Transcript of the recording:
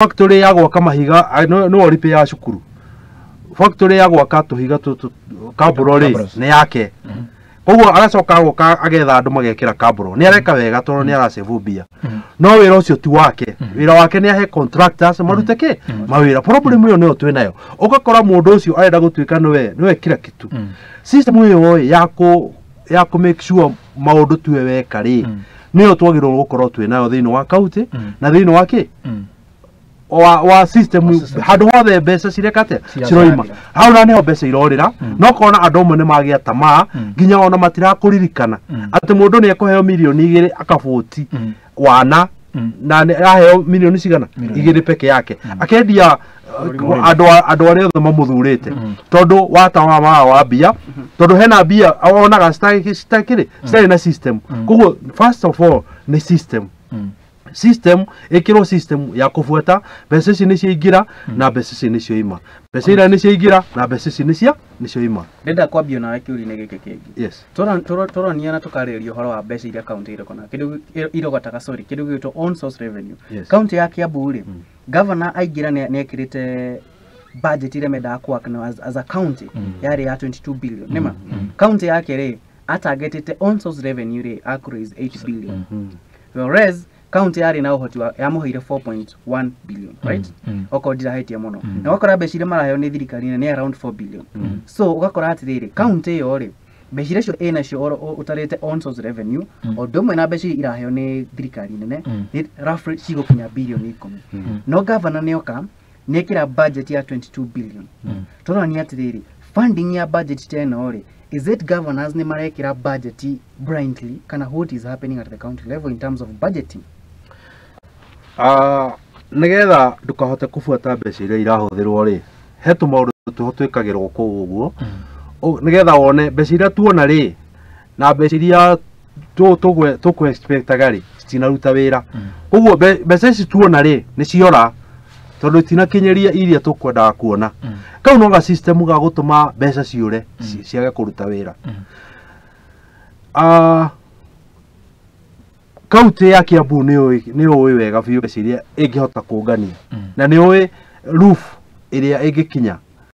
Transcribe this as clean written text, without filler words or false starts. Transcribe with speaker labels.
Speaker 1: Factory ya gwaka mahiga nĩwe ũripĩaga cukuru. Factory ya gwaka tũhiga tũtũ kaburo rĩ
Speaker 2: Cabros.
Speaker 1: nĩ yake. Koguo agacoka agoka agetha andũ magekĩra kaburo. Nĩ areka wega tondũ nĩ aracebu mbia, no wĩra ũcio ti wake. Wĩra wake nĩ ahe contractors marute kĩ mawĩra. Problem ĩyo nĩyo twĩ nayo. Ũgakora mũndũ ũcio arenda gũtuĩka nĩwe kila kitu. System ĩyo ya kũ make sure maũndũ tuwe weka rĩ, nĩyo twagĩrĩirwo gũkorwo twĩ nayo thĩinĩ wa county na thĩinĩ wa kĩ wa system.
Speaker 2: Wa system.
Speaker 1: Handũ hothe mbeca cireka atĩa?
Speaker 2: Ciroima.
Speaker 1: Ciroima hau, na nĩho mbeca irorĩra. No kona andũ amwe nĩ magĩa tamaa nginya ona matirakũririkana atĩ mũndũ nĩ ekũheo 2 mirioni akabũti wana na aheo milioni cigana?
Speaker 2: Milioni.
Speaker 1: 2 peke yake, akendia andũ arĩa othe mamũthurĩte tondũ wa tamaa wa mbia, tondũ hena mbia onaga citakĩrĩ citarĩ na system. Koguo first of all nĩ system. System ĩkĩrwo, system ya kũbuata mbeca ici nĩ ciaingĩra na mbeca ici nĩ cioima, mbeca iria nĩ ciaingĩra na mbeca ici nĩ cioima.
Speaker 3: Ndĩrenda kwambia nawe kĩũria-inĩ gĩkĩ kĩngĩ.
Speaker 1: Yes.
Speaker 3: Tũronia na tũkarĩrĩria ũhoro wa mbeca iria kaunti irogotaga, kĩndũ irogotaga, sorry, kĩndũ gĩgwĩtwo own source revenue. Kaunti ya Kiambu rĩ, governor aingĩra nĩ ekĩrĩte budget ĩrĩa mendaga kũwork nayo as a county yarĩ ya 22 billion. Nĩma county yake rĩ, atargetĩte own source revenue rĩ akũraise 8 billion, whereas county yarĩ na ũhoti wa yamũheire 4.1 billion, right? Okorwo ndirahĩtia mũno. Na ũgakora mbeca iria maraheo nĩ thirikari nĩ around 4 billion. So ũgakora atĩrĩrĩ, county ĩyo rĩ, mbeca iria cio ĩnacio ũtarĩte own source revenue o ũndũ ũmwe na mbeca iria iraheo nĩ thirikari nene nĩ roughly cigũkinya 10 bilioni. No governor nĩoka nĩekĩra budget ya 22 billion. Tũrania atĩrĩrĩ, funding ya budget ta ĩno rĩ, is it governors nĩ marekĩra budget blindly, kana what is happening at the county level in terms of budgeting?
Speaker 1: Ah, nĩgetha ndũkahote kũbuata mbeca iria irahũthĩrwo rĩ, he tũmaũndũ tũho twĩkagĩrwo kũu ũguo nĩgetha wone mbeca iria tuona rĩ na mbeca iria tũkũ expectaga rĩ citinaruta wĩra. Koguo mbeca ici tuona rĩ nĩ ciora tondũ itinakinyĩria iria tũkwendaga kuona. Kau no ga system ga gũtũma mbeca ciũre, ciage kũruta wĩra. Ah, kaunti ya Kiambu nĩ ũĩ wega biũ mbeca iria ĩngĩhota kũngania na nĩ ũĩ roof ĩrĩa ĩngĩkinya.